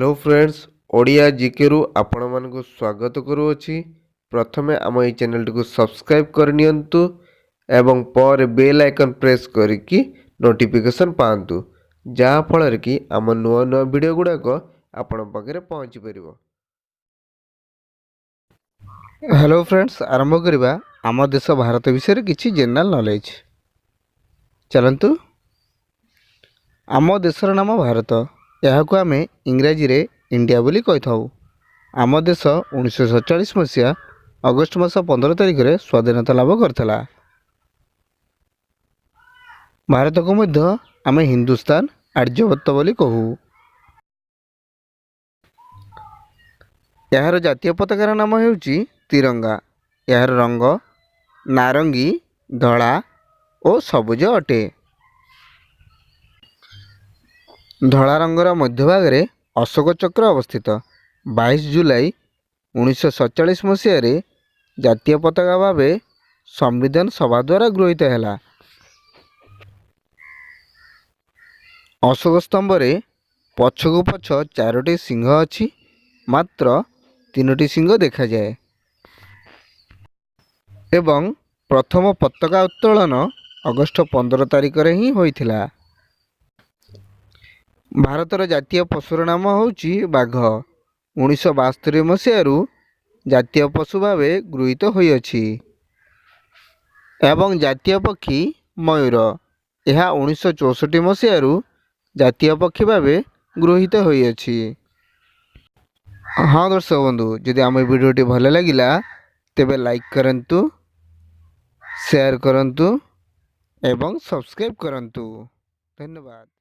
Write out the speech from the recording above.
Hello friends, Odia ଜିକେରୁ ଆପଣମାନଙ୍କୁ ସ୍ୱାଗତ କରୁଅଛି। ପ୍ରଥମେ ଆମ ଏହି ଚ୍ୟାନେଲଟିକୁ ସବସ୍କ୍ରାଇବ୍ କରିନିଅନ୍ତୁ ଏବଂ ପରେ ବେଲ୍ ଆଇକନ୍ ପ୍ରେସ୍ କରିକି ନୋଟିଫିକେସନ୍ ପାଆନ୍ତୁ, ଯାହାଫଳରେ କି ଆମ ନୂଆ ନୂଆ ଭିଡ଼ିଓ ଗୁଡ଼ାକ ଆପଣଙ୍କ ପାଖରେ ପହଞ୍ଚିପାରିବ। ହ୍ୟାଲୋ ଫ୍ରେଣ୍ଡସ୍, ଆରମ୍ଭ କରିବା ଆମ ଦେଶ ଭାରତ ବିଷୟରେ କିଛି ଜେନେରାଲ ନଲେଜ। ଚାଲନ୍ତୁ। ଆମ ଦେଶର ନାମ ଭାରତ। ଏହାକୁ ଆମେ ଇଂରାଜୀରେ ଇଣ୍ଡିଆ ବୋଲି କହିଥାଉ। ଆମ ଦେଶ 1947 ମସିହା ଅଗଷ୍ଟ ମାସ 15 ତାରିଖରେ ସ୍ୱାଧୀନତା ଲାଭ କରିଥିଲା। ଭାରତକୁ ମଧ୍ୟ ଆମେ ହିନ୍ଦୁସ୍ତାନ, ଆର୍ଯ୍ୟବର୍ତ୍ତ ବୋଲି କହୁ। ଏହାର ଜାତୀୟ ପତାକାର ନାମ ହେଉଛି ତିରଙ୍ଗା। ଏହାର ରଙ୍ଗ ନାରଙ୍ଗୀ, ଧଳା ଓ ସବୁଜ ଅଟେ। ଧଳା ରଙ୍ଗର ମଧ୍ୟଭାଗରେ ଅଶୋକ ଚକ୍ର ଅବସ୍ଥିତ। 22 ଜୁଲାଇ 1947 ମସିହାରେ ଜାତୀୟ ପତାକା ଭାବେ ସମ୍ବିଧାନ ସଭା ଦ୍ୱାରା ଗୃହୀତ ହେଲା। ଅଶୋକ ସ୍ତମ୍ଭରେ ପଛକୁ ପଛ ଚାରୋଟି ସିଂହ ଅଛି, ମାତ୍ର ତିନୋଟି ସିଂହ ଦେଖାଯାଏ। ଏବଂ ପ୍ରଥମ ପତାକା ଉତ୍ତୋଳନ ଅଗଷ୍ଟ 15 ତାରିଖରେ ହିଁ ହୋଇଥିଲା। ଭାରତର ଜାତୀୟ ପଶୁର ନାମ ହେଉଛି ବାଘ। 1972 ମସିହାରୁ ଜାତୀୟ ପଶୁ ଭାବେ ଗୃହୀତ ହୋଇଅଛି। ଏବଂ ଜାତୀୟ ପକ୍ଷୀ ମୟୂର। ଏହା 1964 ମସିହାରୁ ଜାତୀୟ ପକ୍ଷୀ ଭାବେ ଗୃହୀତ ହୋଇଅଛି। ହଁ ଦର୍ଶକ ବନ୍ଧୁ, ଯଦି ଆମ ଭିଡ଼ିଓଟି ଭଲ ଲାଗିଲା ତେବେ ଲାଇକ୍ କରନ୍ତୁ, ସେୟାର କରନ୍ତୁ ଏବଂ ସବସ୍କ୍ରାଇବ୍ କରନ୍ତୁ। ଧନ୍ୟବାଦ।